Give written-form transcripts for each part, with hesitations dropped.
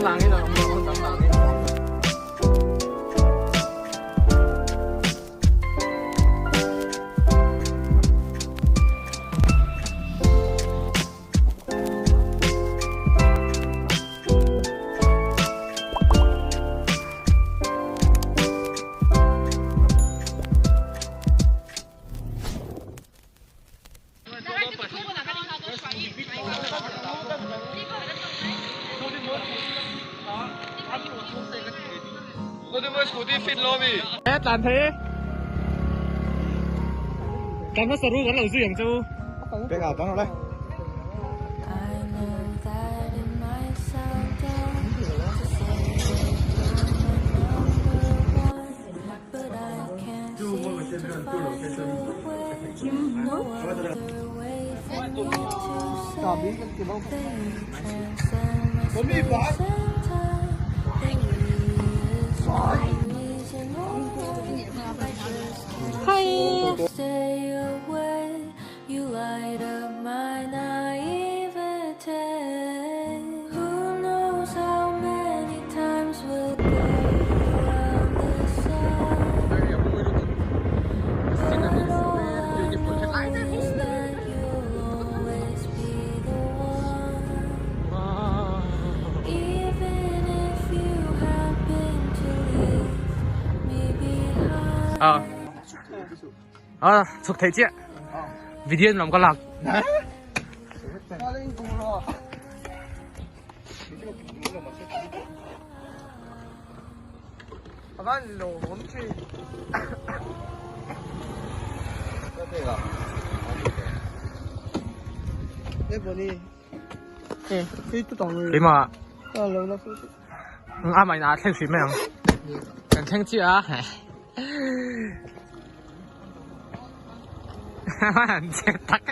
Dang in an awm lo, hmun dang langin. Tlan thei e. Kan hmasa ru kan lo zui ang chu. Peka tang rawh le. À. À, chụp thấy chưa? Video làm có lạc. Keimah a mah in aa thleng hrim mai ang. Kan thleng chiah a. An che tak.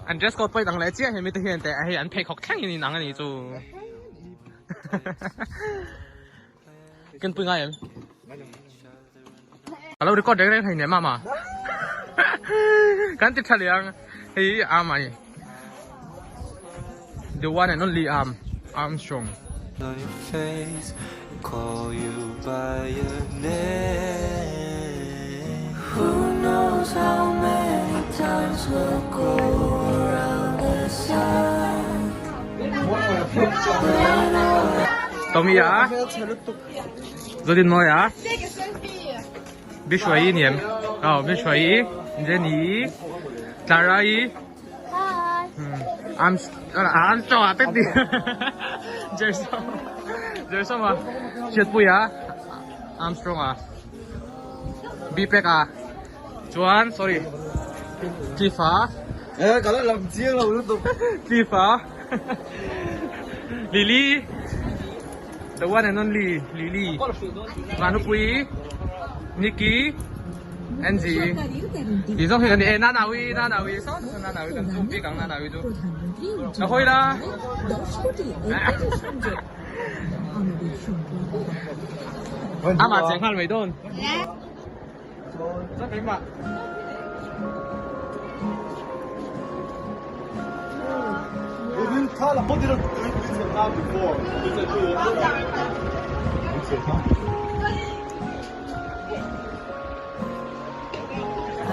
An dress code pawh in ang leh chiah hemi te hian teh hei an pheikhawk thleng in inang a nih chu. Kan pui ngai em? A lo record reng reng thei nen mama. Kan ti tha leh ang. Hei arm a ni. The one and only arm Armstrong. On your face and call you by your name. Who knows how many times we'll go around the sun. Tommy a. Zodin Mawi a. Bishwai ni em? Oh, Bishwai, Jenny, Clara i. Hi. I'm Armstrong a tek di. Jersom. Jersom a. Hriatpui a. Armstrong a. Bpek a. Chuan, sorry. Cliff a. Eh, ka la lam chiang lo lutuk. Cliff a. Lily. The one and only Lily. Vanupui. Nikki. Angie. Ti zawng hi kan ni e Nanawi Nanawi saw saw Nanawi kan zoom bik ang Nanawi chu. Ka hawi la. Amah cheng nghal mai dawn. Chuan keimah.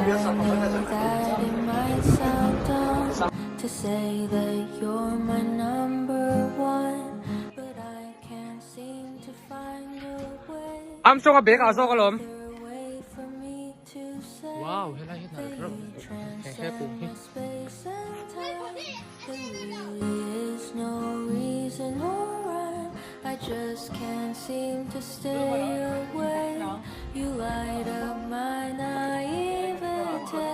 I know that it might sound dumb to say that you're my number one, but I can't seem to find a way. Armstrong a bag ah zawk alawm. Other way for me to say Wow, helai hi that hnalh reuh you he he pum transcend hi. my space and time. There really is no reason or rhyme. I just can't seem to stay away. You light up my naivete.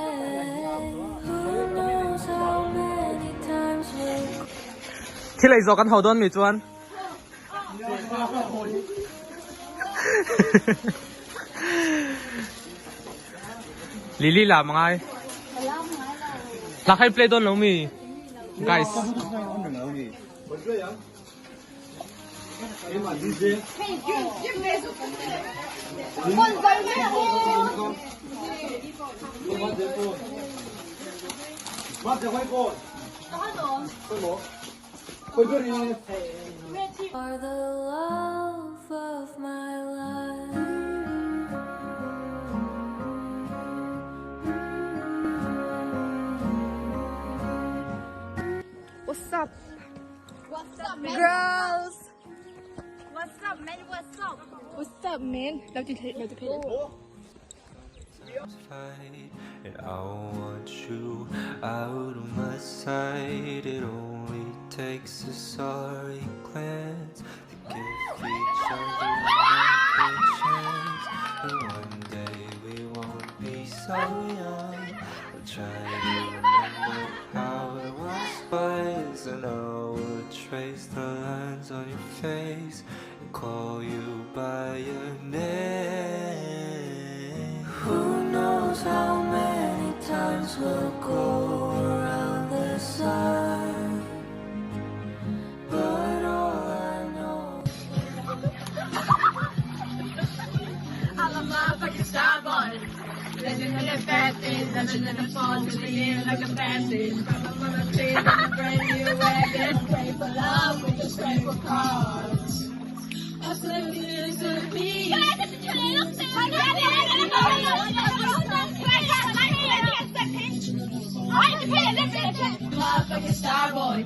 Who knows how many times we'll Thil ei zawh kan ho dawn mi chuan. Lily lam angai. Hla kha in play dawn lo mi guys. Are the love of my life. What's up? What's up, man? Girls! What's up, man? What's up? What's up, man? Lo ti thei, lo ti phei. Fight, and I want you out of my sight. It only takes a sorry glance to give each other another chance. And one day we won't be so young. I'll try to remember how it once was, and I will trace the lines on your face and call you by your name. Who knows how many times we'll go around the sun? But all I know. I'm a motherfucking star boy. Legend in the fashion, living in the fall, living in like a fashion. From a mama tree, in a brand new wagon. Pray for love, we just pray for cars. Absolutely to the beat. Motherfucking star boy.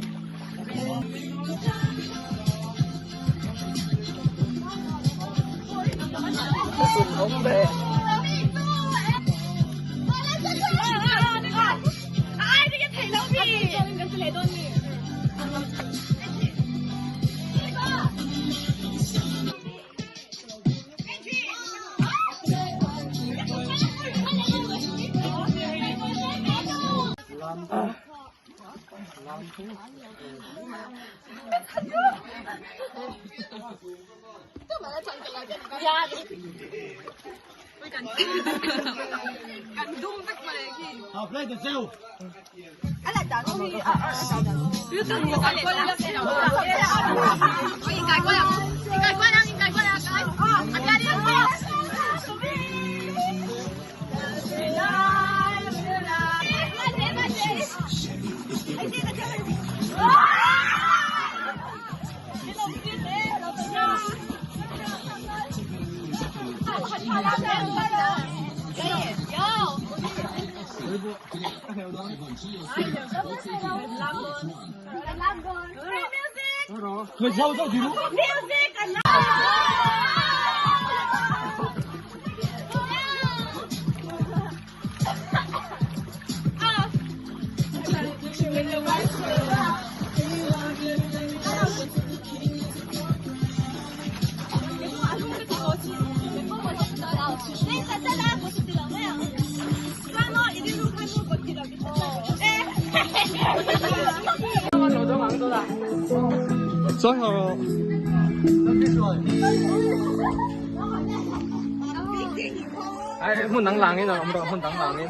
Ai hmun dang lang in a awm rawh hmun dang lang in.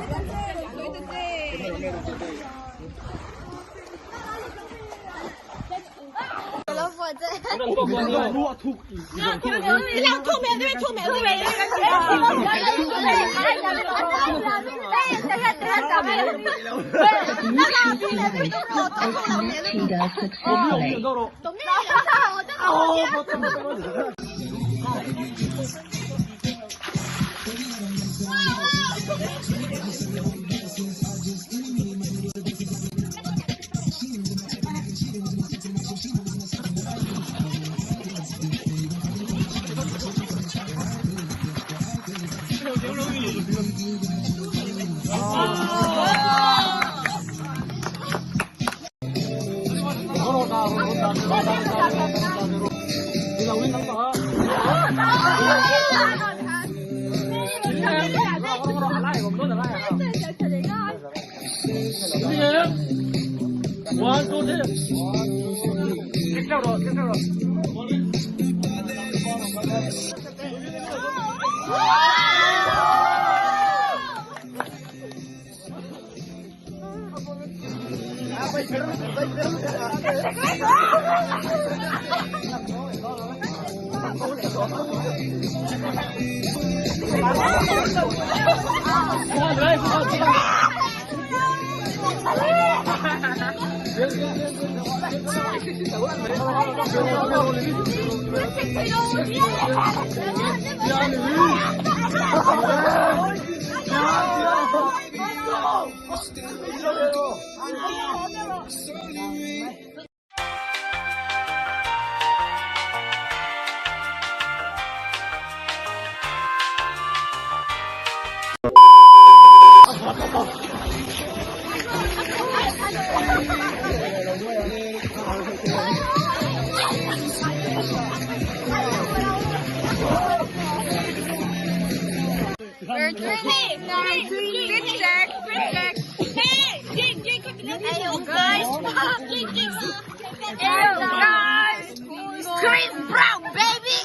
Chris Brown, baby!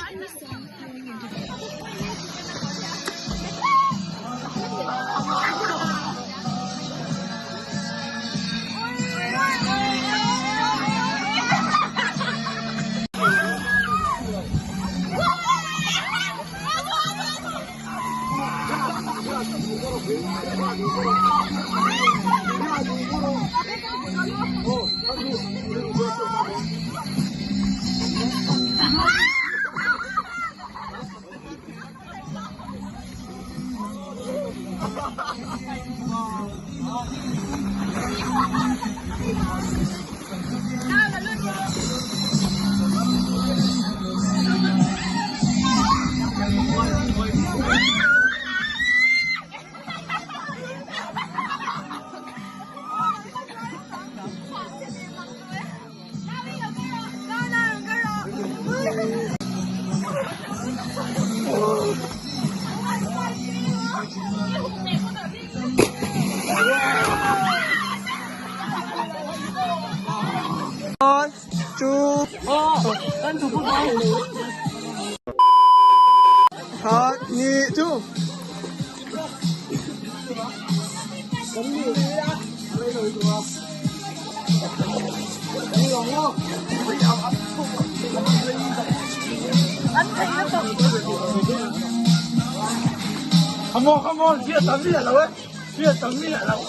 Come on, come on, chia tấm đi là lâu ấy. Chia tấm đi là lâu.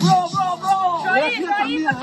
Bro, bro, bro. Chia tấm đi là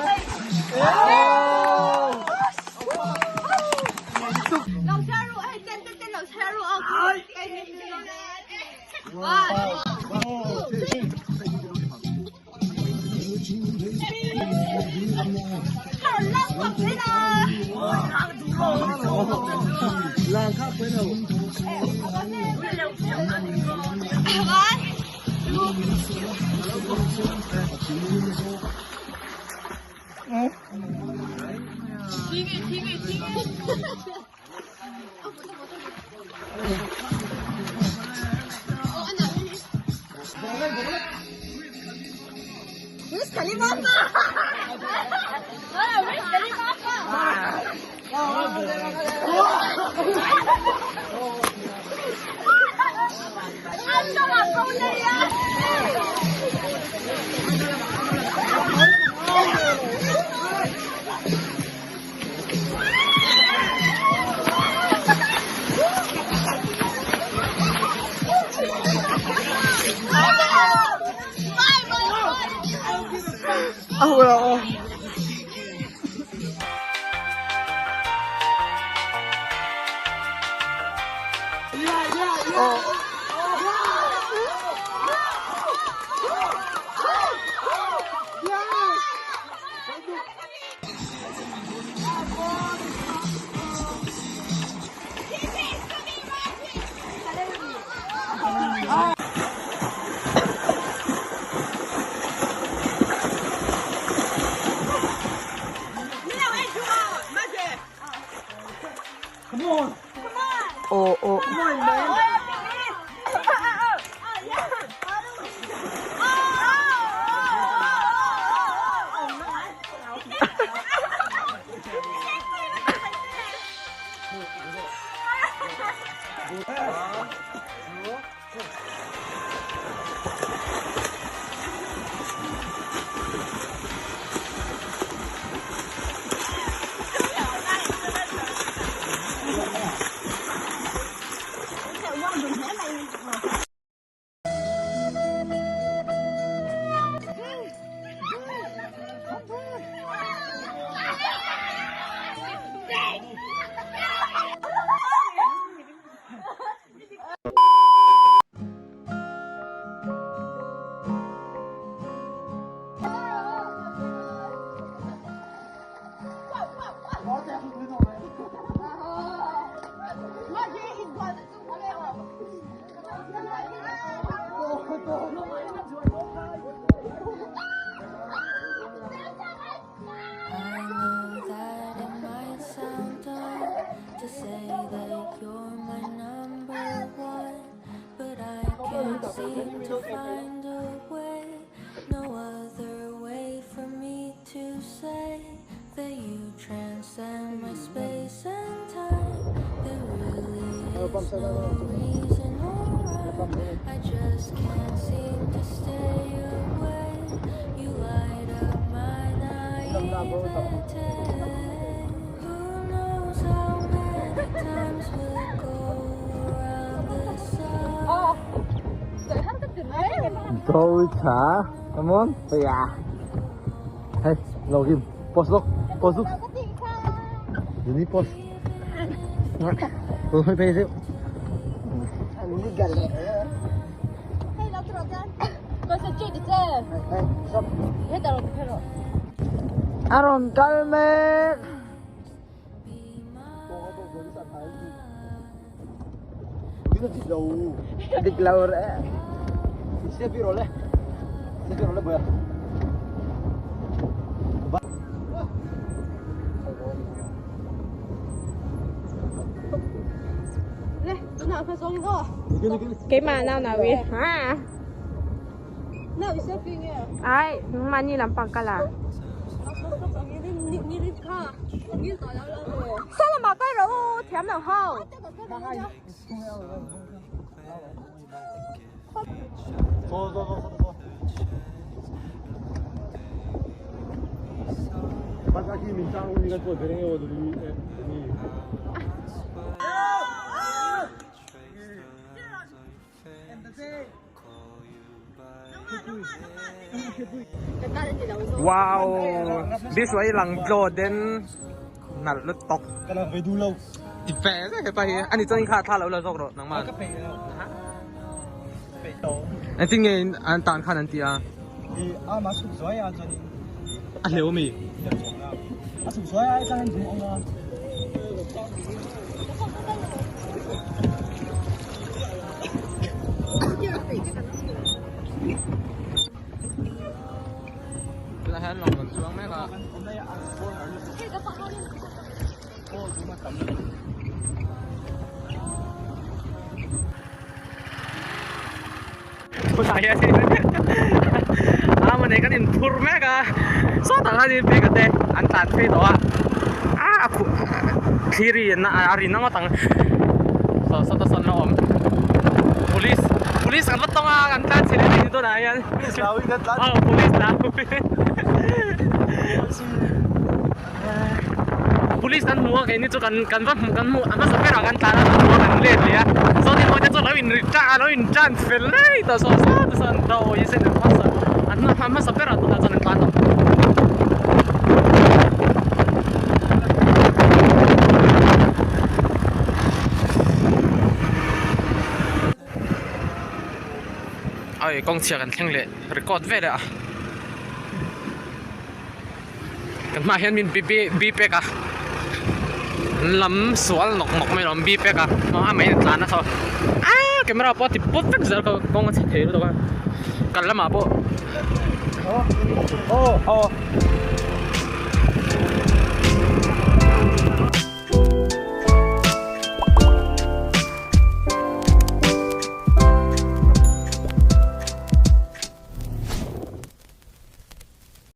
no reason or rhyme. I just can't seem to stay away. You light up my naivete. Who knows how many times we'll go around the sun? Tôi thả come on yeah hey log in post look post look you need post tôi hơi phê xíu Aaron Calme Dik lo re. Xe rồi le. Xe rồi le bữa. Keimah nau nawi ha. Ai, mani lampang kala. Sao là mà cái rồi thiam nào hao. Zo zo zo zo. Baka ki min chang ni ka chuan thei nge du ni. Wow, this way lang Jordan nalh lutuk. Ka lang ve du lo. Ti fe zek hepa hi ani chuan in kha thla lo la zawk rawh nangmah. Ka peih lo. Peih to. Engtin nge an tan khan an ti a? I a ma chhuk zuai a chuan in. A hleu ami? A chhuk zuai a e tlang in zum awm a. Tunah hian lawng rawn chuang mek a. Tunah hian a mawni kan inphur mek a sawtah khanin bag te an tlan phei tawh a a khuh thli ri a ri na ngawt ang saw sawta sawn a awm police police kan va tawng a kan tlan chhe leh a ni tunah hian aw police lau Police kan hmu a keini chu kan kan va hmu kan hmu a hmasa berah kan tlan a kan hmu a kan let leh a chuan in te chu lo in ri tan a lo in tan fel mai tawh saw saw te chuan dawi sen an hmasa an hmasa berah tunah chuan an tlan tawh. Ai kawng chhia kan thleng leh record vel a kan hmaah hian min bi pack a an lam sual nawk nawk mai alawm bi pack a a mei an tlan a saw aaa camera pawh a ti pawt vek zel ka kawng a chhe thei lutuk a kal lamah pawh.